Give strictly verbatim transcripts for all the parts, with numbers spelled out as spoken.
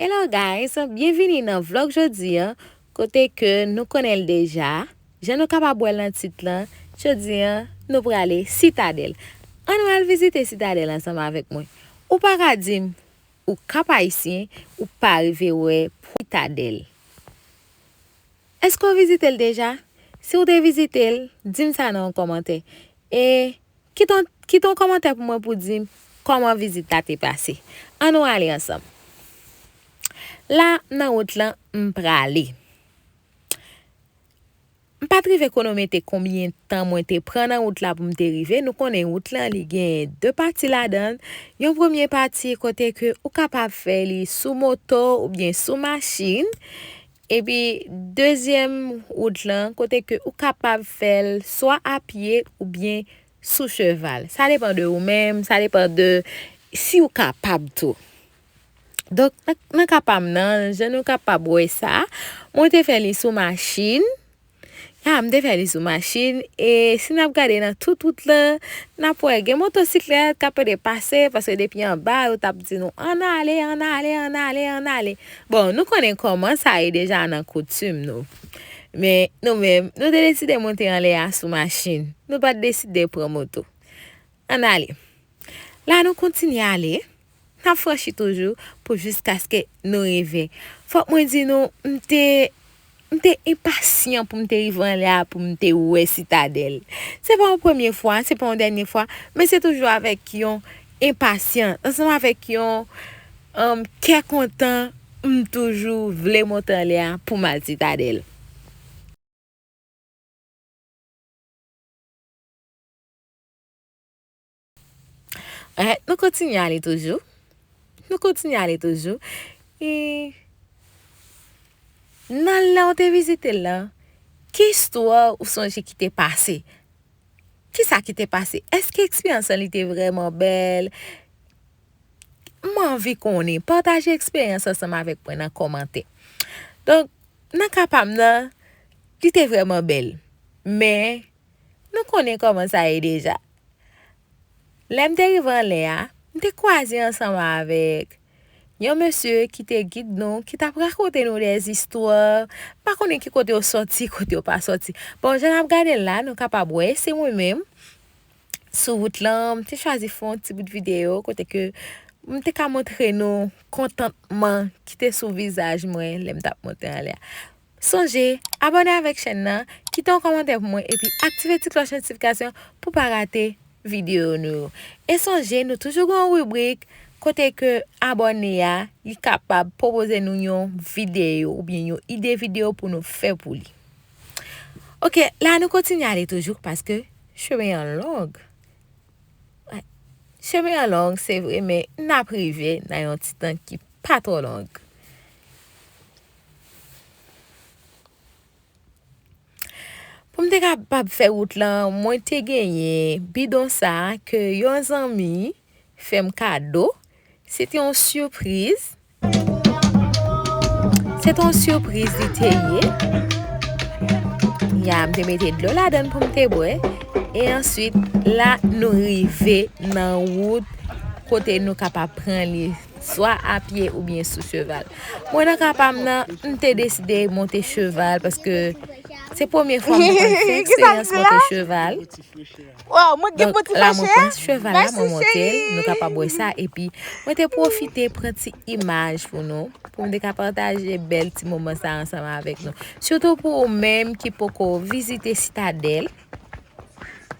Hello guys, byenvini nan vlog jodi a, kote ke nou konnen l deja. Jan nou kapab wè l nan tit lan, jodi a nou prale Sitadèl. Ann nou al vizite Sitadèl ansanm avèk mwen. Ou pa ka di m ou Kap Ayisyen, ou pa rive wè Sitadèl. Èske w vizite l deja? Si w te vizite l, di m sa nan yon kòmantè. E kite yon, kite yon kòmantè pou mwen pou di m kòman vizit la te pase. Ann nou ale ansanm. La, nan wout lan, m prale. M pa t rive konomete konbyen tan mwen te pran nan wout la pou m te rive. Nou konnen wout lan, li gen de pati ladan l. Yon premye pati kote ke ou kapab fè li sou moto oubyen sou machin. Epi, dezyèm wout lan, kote ke ou kapab fè l swa a pye oubyen sou cheval. Sa depann de ou menm, sa depann de si ou kapab tou. Donk, nan, nan ka pa m nan, jan nou kapab wè sa, mwen te fè li sou machin. Ya, m te fè li sou machin, e si n ap gade nan tout wout lan, n ap wè gen motosiklèt k ap pede pase, paske depi anba, yo t ap di nou, "Ann ale, ann ale, ann ale, ann ale." Bon, nou konnen kòman sa ye deja nan koutim nou. Men, nou menm, nou te deside monte anlè a sou machin. Nou pa t deside pran moto. Ann ale. La, nou kontinye ale. N ap franchi toujou pou jiskaske nou rive. Fòk mwen di nou, m te, m te enpasyan pou m te rive anlè a, pou m te wè Sitadèl. Se pa yon premye fwa, se pa yon dènye fwa, men se toujou avèk yon enpasyans, ansanm avèk yon, um, kè kontan, m toujou vle monte anlè a pou m al Sitadèl. Eh, nou kontinye ale toujou. Nou kontinye ale toujou. E nan lè w te vizite l lan, ki istwa ou sonje ki te pase? Kisa ki te pase? Èske eksperyans lan li te vrèman bèl? M anvi konnen. Pataje eksperyans ansanm avèk mwen nan kòmantè. Donk, nan ka pa m nan, li te vrèman bèl. Men, nou konnen kòman sa ye deja. Lè m te rive anlè a, m te kwaze ansanm avèk yon mesye ki te gid nou, ki t ap rakonte nou dèzistwa. M pa konnen ki kote yo sòti, kote yo pa sòti. Bon, jan n ap gade l la, nou kapab wè, se mwen menm. Sou wout lan, m te chwazi fè yon ti bout videyo kote ke m te ka montre nou kontantman ki te sou vizaj mwen lè m t ap monte anlè a. Sonje, abòne avèk chèn nan, kite yon kòmantè pou mwen, epi aktive ti klòch notifikasyon pou pa rate videyo nou yo. E sonje, nou toujou gen yon ribrik kote ke abòne a, li kapab pwopoze nou yon videyo oubyen yon ide videyo pou nou fè pou li. Oke, la nou kontinye ale toujou paske chemen an long. Wi. Chemen an long, se vre, men n ap rive nan yon ti tan ki pa twò long. Pou m te kapab fè wout lan, mwen te genyen bidon sa a ke yon zanmi fè m kado. Se te yon sipriz. Se te yon sipriz li te ye. Ya, m te mete dlo ladan l pou m te bwè. E answit, la, nou rive nan wout kote nou kapab pran li swa a pye oubyen sou cheval. Mwen, nan ka pa m nan, m te deside monte cheval paske se premye fwa mwen konn fè eksperyans monte cheval. Waw, mwen gen bouti fache a. Donk, la, mwen pran cheval la, mwen monte l, nou kapab wè sa, epi mwen te pwofite pran ti imaj pou nou, pou m te ka pataje bèl ti moman sa ansanm avèk nou. Sitou pou ou menm ki poko vizite Sitadèl,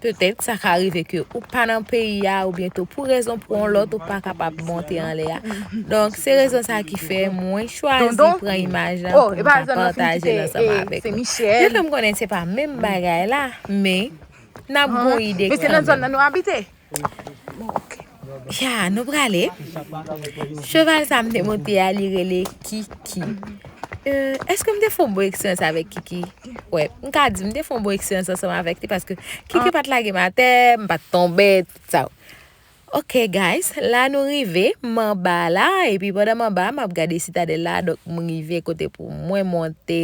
petèt sa ka rive ke ou pa nan peyi a, oubyen tou pou rezon pou yon lòt, ou pa kapab monte anlè a. Donk, se rezon sa ki fè mwen chwazi pran imaj la pou m ka pataje l ansanm avèk nou. Byen ke m konnen se pa menm bagay la, men n ap gon ide kanmenm. Men se nan zòn nan nou abite. Ya, nou prale. Cheval sa m te monte a, li rele Kiki. Euh, èske m te fè yon bon eksperyans avèk Kiki? Wè, m ka di m te fè yon bon eksperyans ansanm avèk li paske Kiki pa t lage m atè, m pa t tonbe, tout sa. Ok, guys, la nou rive, m anba la, epi pandan m anba, m ap gade Sitadèl la, donk m rive kote pou mwen monte,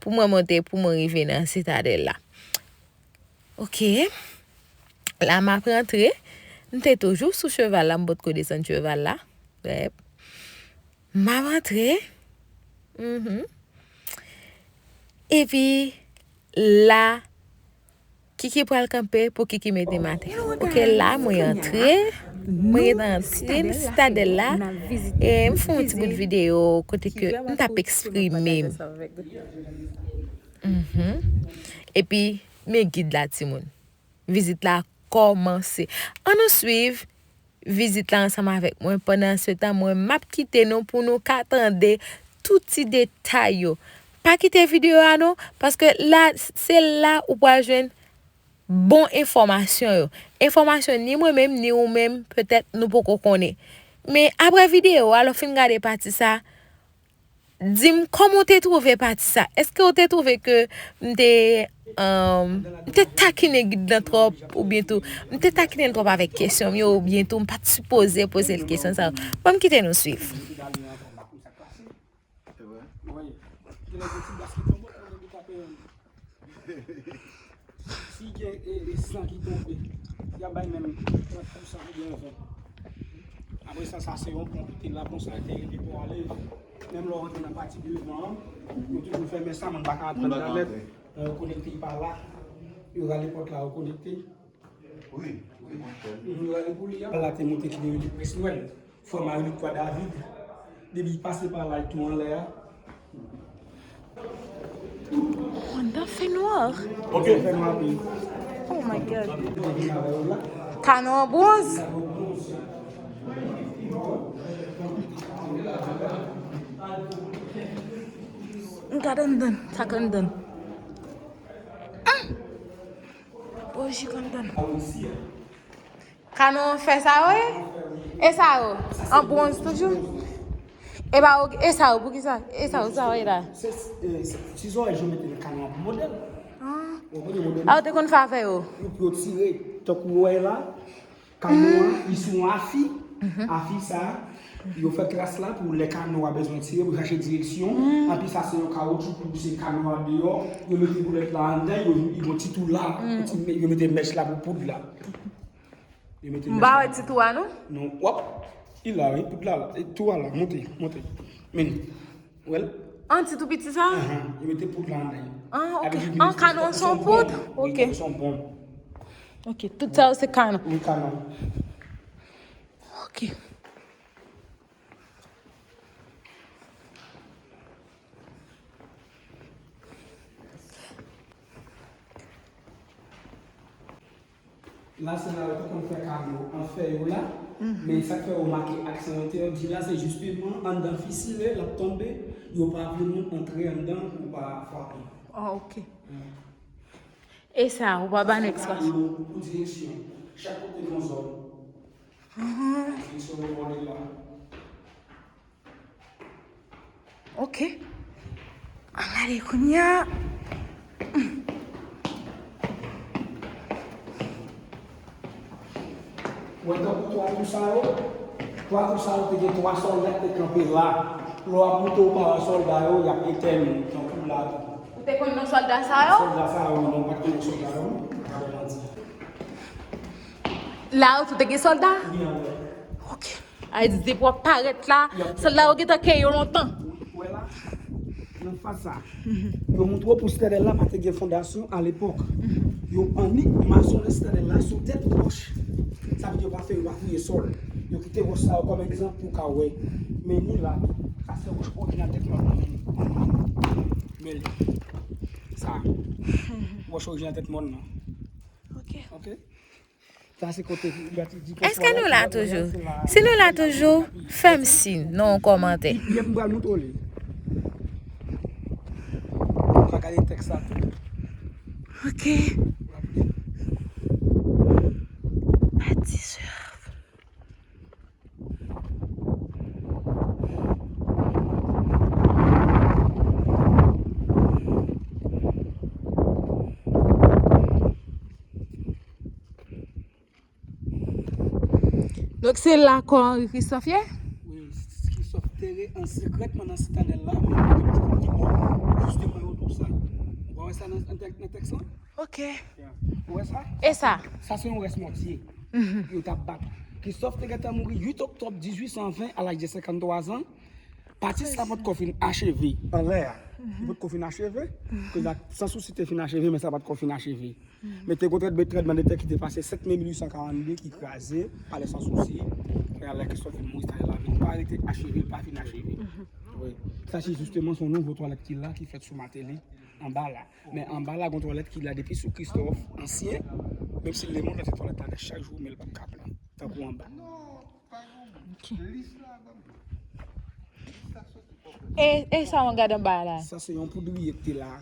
pou mwen monte, pou mwen rive nan Sitadèl la. Ok. La, m ap rantre. M te toujou sou cheval la, m potko desann cheval la. Yep. M ap antre. Mhm. Epi la, Kiki pral kanpe pou Kiki mete m atè. Ok, la mwen antre. Mwen gentan antre nan Sitadèl la. E m fè yon ti bout videyo kote ke m t ap eksprime m. Mhm. Epi, men gid la, timoun. Vizit la kòmanse. Ann nou swiv vizit la ansanm avèk mwen. Pandan se tan, mwen, m ap kite nou pou nou ka tande tout ti detay yo. Pa kite videyo a non, paske la, se la ou pral jwenn bon enfòmasyon yo. Enfòmasyon ni mwen menm, ni ou menm, petèt nou poko konnen. Men apre videyo a, lè w fin gade pati sa, di m kòman w te twouve pati sa. Èske w te twouve ke m te, um, m te takinen gid lan twòp, oubyen tou, m te takinen l twòp avèk kesyon m yo, oubyen tou, m pa t sipoze poze l kesyon sa yo? Ban m kite nou swiv. Se vre? Wi. Gen lè gen ti bas ki tonbe, gen lè gen tape menm. Si gen, e, e, san ki tonbe, y ap bay menm trant pousan oubyen ven. Apre sa, sa se yon pon ki te la, pon sa te rete pou ale. Menm lè w rantre nan pati devan an, yo toujou fèmen sa, moun pa ka antre anndan nèt. Lè yo konekte pa la, yo rale pòt la, yo konekte. Wi, wi, monchè. Mhm, yo rale pou li a. La te monte ki te rele Prens Nwèl. Frè Marie Victoire David. Depi l pase pa la, l tou anlè a. Oh, anndan fè nwa. Ok. Fè nwa pi. Oh my God. Kanon an bwonz. M gade anndan, sa k anndan. Hum! Bojik anndan. Kanon an fè sa yo ye? E sa yo? An bwonz toujou? E pa yo, e sa yo, poukisa? E sa yo, sa yo ye la? Se, se, se, ti zòrèy yo mete nan kanon an pou modèl. Ah. Ou konprann modèl? A, yo te konn fè avè yo? Yo, pou yo tire, tankou w wè la, kanon an, li sou yon afi, afi sa, yo fè tras la pou lè kanon an bezwen tire, pou chache direksyon. Anpi sa se yon kawotchou pou pouse kanon an deyò, yo mete boulèt la anndan, yo, yo yon ti tou la, ti me-, yo mete mèch la pou poud la. Yo mete mèch la. M pa wè ti tou a non? Non, w ap, li la, wi, poud la, la, e tou a la, monte, monte. Men, wè l? An ti tou piti sa? Ahan, yo mete poud la anndan. Ah, ok. An kanon se yon poud? Wi, ok. Kanon se yon bonm. Ok, tout sa yo se kanon. Wi, kanon. Ok. La, se la yo te konn fè kado an fè yo la. Mhm. Men sa k fè yo make aksan yo te yo di la, se jisteman anndan fisire, l ap tonbe, yo pa vle moun antre anndan pou pa frape. Oh, ok. Wi. E sa, ou pa ba nou eksplikasyon? Pou direksyon. Chak kote gen yon zòn. Ah. Direksyon yo vole la. Ok. An gade kounye a. Wè tankou twa tou sa yo, twa tou sa yo te gen twa sòlda ki te kanpe la. Lè w ap moute ou pa wè sòlda yo, y ap etèn ou, tankou la tou. Ou te konn non sòlda sa yo? Sòlda sa yo, non, m pa t konn non sòlda yo, non. M pa bay manti. La yo tou te gen sòlda? Wi, an wè. Ok. Ay, depi w ap parèt la, sòlda yo gentan kenbe yo lontan. Ou wè la? Nan faz sa. Mhm. Yo montre w pou sitadèl la pa te gen fondasyon alepòk. Mhm. Yo annik masonne sitadèl la sou tèt wòch. Sa vle di yo pa fè, yo pa fouye sòl. Yo kite wòch sa yo kòm egzanp pou w ka wè. Men ni la, sa se wòch orijinal tèt mòn nan, men li. Men li. Sa. Wòch orijinal tèt mòn nan. Ok. Ok. Sa se kote. Èske nou la toujou? Si nou la toujou, fè m siy nan yon kòmantè. Yè m pral montre w li. Ou ka gade tèks la tou. Ok. Bâtisseur. Donk, se la kò Henri Christophe ye? Wi, Christophe te re an sekrètman nan sitadèl la, men li te pran kò, jisteman, yo tou sa. Ou pa wè sa nan, nan tèk-, nan tèks lan? Ok. Yeah. Ou wè sa? E sa? Sa se yon rès mòtye. Mhm. Yo t ap bat. Christophe te gentan mouri uit oktòb dizuit san ven, a laj de senkanntwa zan. Pati sa potko fin acheve anlè a. Li potko fin acheve. Kounye a, Sans Souci te fin acheve, men sa potko fin acheve. Men te gon trètman de tè ki te pase sèt me mil uit san karannde ki kraze, Palè Sans Souci. Kounye a, lè Christophe vin mouri, sa la vin pa rete acheve, li pa fin acheve. Wi. Sa se jisteman se yon nouvo twalèt ki la, ki fèt sou Martelly, anba la. Men anba la, gon twalèt ki la depi sou Christophe, ansyen, menm si lemonn nan se twalèt la nèf chak jou, men l p ap ka plen, tankou anba. Ok. E, e sa w gade anba la? Sa se yon poudriye ki te la.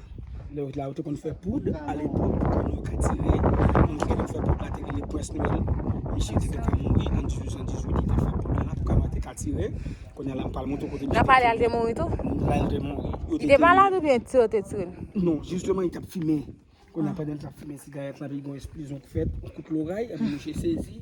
Lè yo la, yo te konn fè poud alepòk pou kanno yo ka tire. Moun ki te konn fè poud la te rele Prens Nwèl. Misye te gentan mouri an dizuit san dizuit, li te fè poud la pou kanno yo te ka tire. Kounye a la, m pral montre w kote misye te tire. Nan palè a l te mouri tou? Nan palè a l te mouri. Li te malad oubyen tire yo te tire l? Non, jisteman, li t ap fimen. Kounye a pandan l t ap fimen sigarèt la, epi gon eksplozyon k fèt, yon kout loray, epi misye sezi,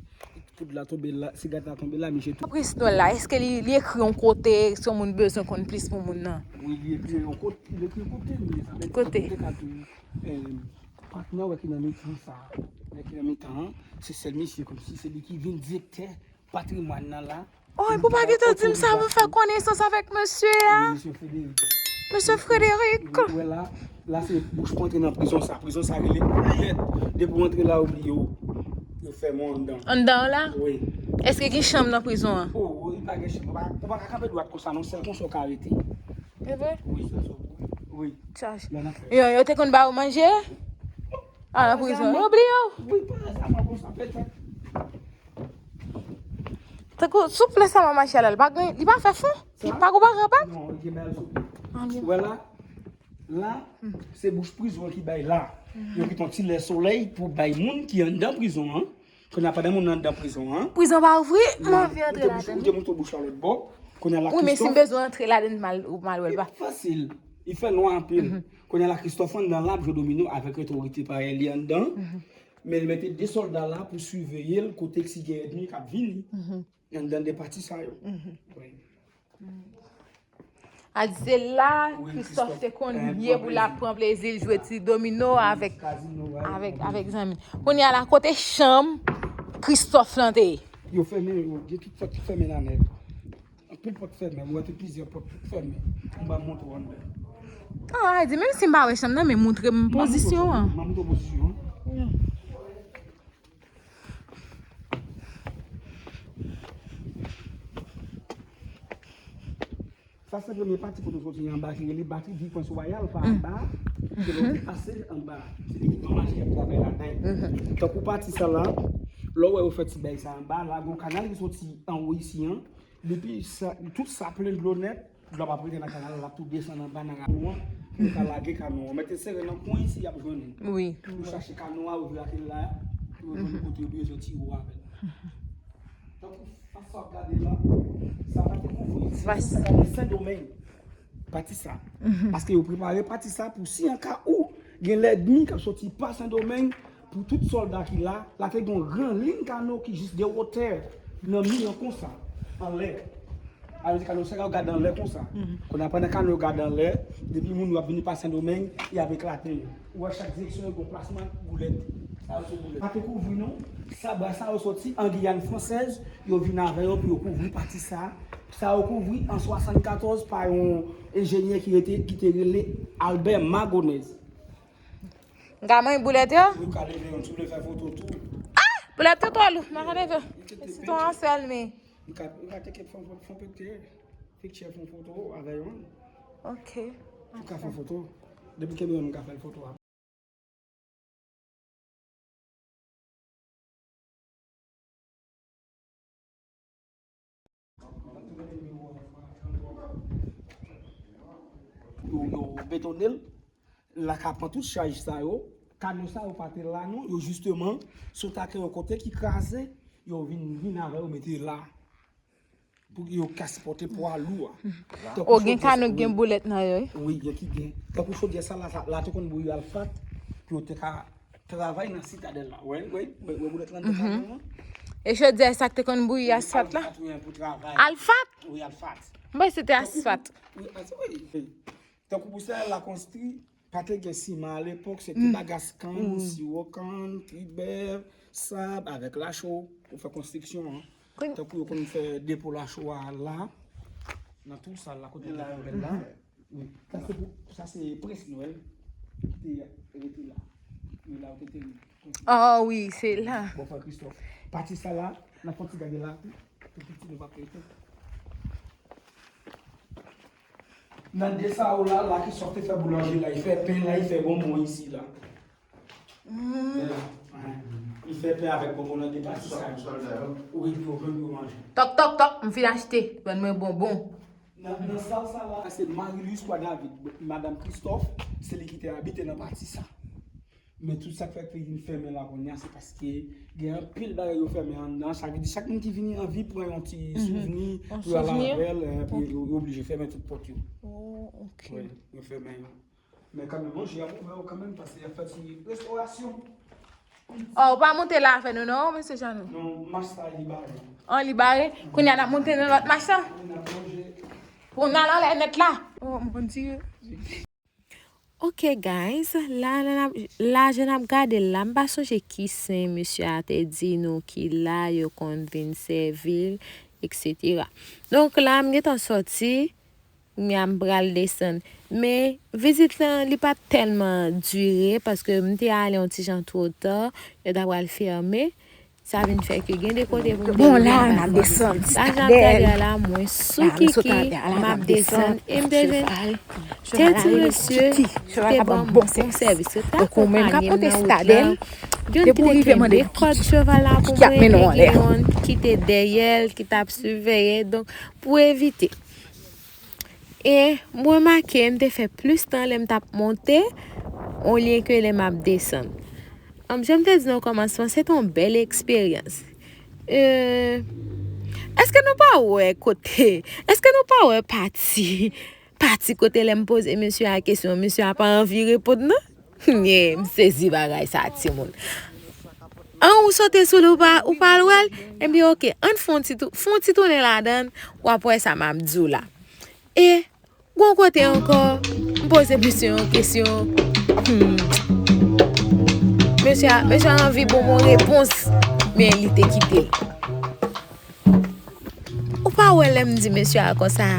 poud la tonbe la, sigarèt la tonbe la, misye tou. Prens Nwèl la, èske li, li ekri yon kote, si yon moun bezwen konn plis pou moun nan? Wi, li ekri yon kote, li ekri yon kote, men sa vle di kote te ka tou, eh, patnè w ki nan mitan sa, nèg ki nan mitan an, se sèl misye kòmsi se li ki vin direktè patrimwàn nan la. Oh, epi w pa gentan di m sa pou m fè konesans avèk mesye a? Mesye Frederick. Mesye Frederick. Ou wè la, la se bouch pou antre nan prizon sa. Prizon sa rele Oulèt. Depi w antre la, ou bliye w. Yo fèmen w anndan. Anndan an la? Wi. Èske gen chanm nan prizon an? Oh, wi, pa gen chanm. Ou pa, ou pa ka kanpe dwat konsa non, sèl konsa w ka rete. E vre? Wi, sèl sa w pou. Wi. Chaj. Yo, yo te konn ba ou manje? A, nan prizon. Yo bliye w? Wi, pa sa, pa konsa, fè fè. Tankou souple sa mama Chèlè, li pa gen, li pa fè fon? Li pa gon bagay pa? Non, li gen bagay souple. Ou wè la? La, se bouch prizon an ki bay la. Yo kite yon ti lè solèy pou bay moun ki anndan prizon an. Kounye a pandan moun nan anndan prizon an. Prizon pa ouvri, m anvi antre ladan. Ou te moute bouch la lòt bò. Kounye a la Christophe. Wi, men si m bezwen antre ladan, m al, m al wè l pa. Fasil. Li fè nwa anpil. Kounye a la Christophe anndan la ap jwe domino avèk otorite parèy li anndan. Men li mete de sòlda la pou siveye l kote si gen ènmi k ap vini anndan de pati sa yo. Wi. A di se la Christophe te konn ye pou l ap pran plezi l jwe ti domino avèk avèk avèk zanmi l. Kounye a la kote chanm Christophe lan te ye? Yo fèmen yo, gen tout pòt ki fèmen la nèt. Anpil pòt fèmen, m wè te plizyè pòt tout fèmen. M pral montre w anndan. An, a di menm si m pa wè chanm nan, men montre m pozisyon an. M ap montre w pozisyon an. Sa se premye pati kote w soti anba ki rele batri di Prince Royal pa anba. Se lè w te pase anba. Se li ki anmaje k ap travay ladan. Tankou pati sa la, lè w wè yo fè ti bay sa anba, la gon kanal ki soti anwo isi an. Depi sa, tout sa plen dlo nèt, dlo ap ap rete nan kanal la, l ap tou desann anba nan ravin an, pou yo ka lage kano an. Mete sere nan kwen isi, y ap jwenn ou. Wi. Pou chache kano a, ouvri atèl la, pou yo jwenn kote yo bezwen tire w avè l. Tankou fas sa w ap gade la, sa pa te kouvri. Fas sa gade Sendomeng. Pati sa. Paske yo prepare pati sa pou si an ka ou gen lènmi k ap soti pa Sendomeng, pou tout sòlda ki la, la te gen yon gran liy kano ki jis de wotè nan mi an konsa, anlè. Sa vle di kano sa yo gade anlè konsa. Kounye a pandan kano yo gade anlè, depi moun yo ap vini pa Sendomeng, y ap eklate yo. Ou wè chak direksyon yo gen yon plasman boulèt. Sa yo se boulèt. Pa te kouvri non. Sa bwa sa yo soti an Giyàn Fransèz, yo vin avè yo pou yo kouvri pati sa. Sa yo kouvri an swasannkatòz pa yon enjenyè ki rete, ki te rele Albert Magonez. M ka manyen boulèt yo? Wi, ou ka leve youn si w vle fè foto tou. Ah! Boulèt yo twò lou, m pa ka leve. Se ton an sèl, men. Ou ka, ou ka teke fon, fon, fon pete, picture fon foto avè youn. Ok. Ou ka fè foto. Depi kenbe youn, m ka fè l foto a. Yo, yo betone l, la ka pran tout chaj sa yo. Kano sa yo pa te la non, yo jisteman sot atè yon kote ki kraze, yo vin, vin avè yo mete la. Pou yo ka sipòte pwa lou a. O, gen kano k gen boulèt nan yo, wi. Wi, gen ki gen. Tankou chodyè sa la, la te konn bouyi alfat pou yo te ka travay nan Sitadèl la. Wè, wè, wè, wè boulèt lan nan kano an. E chodyè sa k te konn bouyi asfat la? Alfat, wi, pou travay. Alfat? Wi, alfat. M panse se te asfat. Wi, asfat, wi. Tankou pou sa la konstwi, pa te gen siman alepòk, se te bagas kann, siwo kann, kri bèf, sab avèk lacho pou fè konstriksyon an. Tankou yo konn fè depo lacho a la. Nan tou sal la kote gen Nwèl la. Wi. Sa se pou, sa se prens Nwèl ki te rete la. Wi, la ou te teni. Oh wi, se la. Bòfrè Kristòf. Pati sa la, n ap fè yon ti gade la. Pou piti nou pa pete. Nan de sa ou la, la Kristòf te fè boulanje la, li fè pen la, li fè bonbon isi la. Li fè pen avèk bonbon nan de pati sa yo. Wi, pou yo manje. Tòk, tòk, tòk, m fin achte. Ban mwen bonbon. Nan, nan sal sa la, se Marie Louise Croix David, madanm Kristòf, se li ki te abite nan pati sa. Men tout sa k fè ke li vin fèmen la kounye a, se paske gen anpil bagay yo fèmen anndan. Sa vle di, chak moun ki vini anvi pran yon ti souvni pou yo al avè l, epi yo, yo oblije fèmen tout pòt yo. Oh, ok. Wi, yo fèmen yo. Men kanmenm, manje a ouvè yo kanmenm, paske y ap fè ti restorasyon. Oh, ou pa monte la avè nou non, mesye Jeannot? Non, mach sa li bare. Oh, li bare? Kounye a n ap monte nan lòt mach la? Wi, n ap manje. Pou n al anlè nèt la? Oh, m konn tire. Ok guys, la, la, la, la jan n ap gade l la, m pa sonje ki sen mesye a te di nou ki la yo konn vin sèvi l, et cetera. Donk la, m gentan sòti, kounye a m pral desann. Men vizit lan, li pa t tèlman dire, paske m te ale yon ti jan twò ta, yo ta pral fèmen. Sa vin fè ke gen de kote pou m te Bon, la, n ap desann. La jan ap gade a la, mwen sou kiki, m ap desann, e m te jwenn de ti mesye ki te ban m bon sèvis. Yo t akonpanye m nan wout lan. Youn ki te kenbe kòd cheval la pou mwen, e gen youn ki te dèyè l, ki t ap siveye. Donk, pou evite. E m remake m te fè plis tan lè m t ap monte, olye ke lè m ap desann. An, jan m te di nan kòmansman, se t on bèl eksperyans. E, èske nou pa wè kote, èske nou pa wè pati, pati kote lè m poze mesye a kesyon, mesye a pa anvi reponn nan? Nye, m sezi bagay sa, timoun. An, ou sote sou li, ou pa, ou pa al wè l? Ebyen, oke, ann fè yon ti tou-, fè yon ti tounen ladan l, w ap wè sa m ap di w la. E, gon kote ankò, m poze mesye yon kesyon. Hmm. Mesye a, mesye a anvi ban m yon repons, men li te kite l. Ou pa wè lè m di mesye a konsa,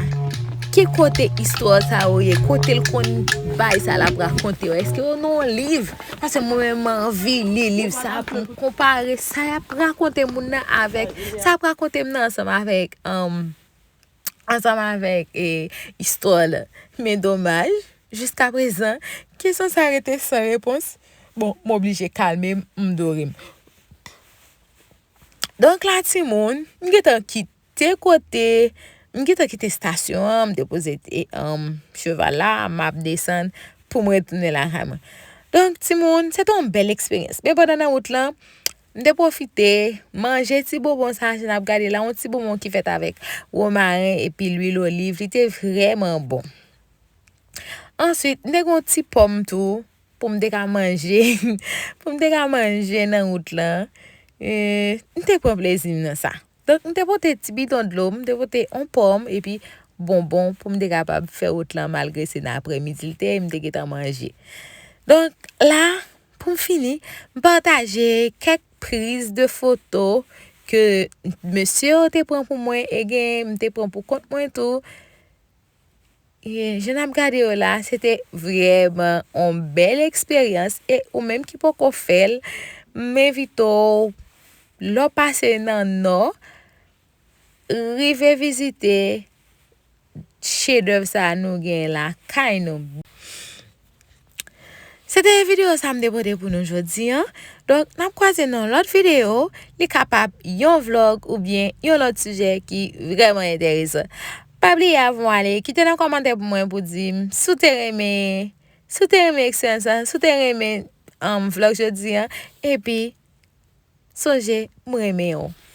ki kote istwa sa yo ye, kote l konn bay sa l ap rakonte yo, èske yo nan yon liv? Paske mwen menm m anvi li liv sa pou m konpare sa y ap rakonte moun nan avèk, sa y ap rakonte m nan ansanm avèk, um, ansanm avèk e, istwa la. Men domaj, jiskaprezan, kesyon sa rete san repons. Bon, m oblije kalme m, m dore m. Donk la, timoun, m gentan kite kote, m gentan kite estasyon an, m depoze, e, um, cheval la, m ap desann pou m retounen lakay mwen. Donk, timoun, se te yon bèl eksperyans. Men pandan nan wout lan, m te pwofite manje ti bonbon sa, jan n ap gade la, yon ti bonbon ki fèt avèk womaren epi lwil oliv, li te vrèman bon. Answit, m te gen yon ti pòm tou, pou m te ka manje, pou m te ka manje nan wout lan. E, m te pran plezi m nan sa. Donk, m te pote ti bidon dlo, m te pote yon pòm, epi bonbon pou m te kapab fè wout lan, malgre se nan aprèmidi l te ye, m te gentan manje. Donk, la, pou m fini, m pataje kèk priz de foto ke mesye yo te pran pou mwen, e gen, m te pran pou kont mwen tou. E, jan n ap gade yo la, se te vrèman yon bèl eksperyans. E ou menm ki poko fè l, m envite w, lè w pase nan Nò, rive vizite chedèv sa a nou gen lakay nou. Se te videyo sa m te pote pou nou jodi a. Donk, n ap kwaze nan lòt videyo. Li kapab yon vlòg oubyen yon lòt sijè ki vrèman enteresan. Pa bliye avan w ale, kite nan kòmantè pou mwen pou di m si w te renmen, si w te renmen eksperyans lan, si w te renmen, um, vlòg jodi a. Epi, sonje, m renmen w.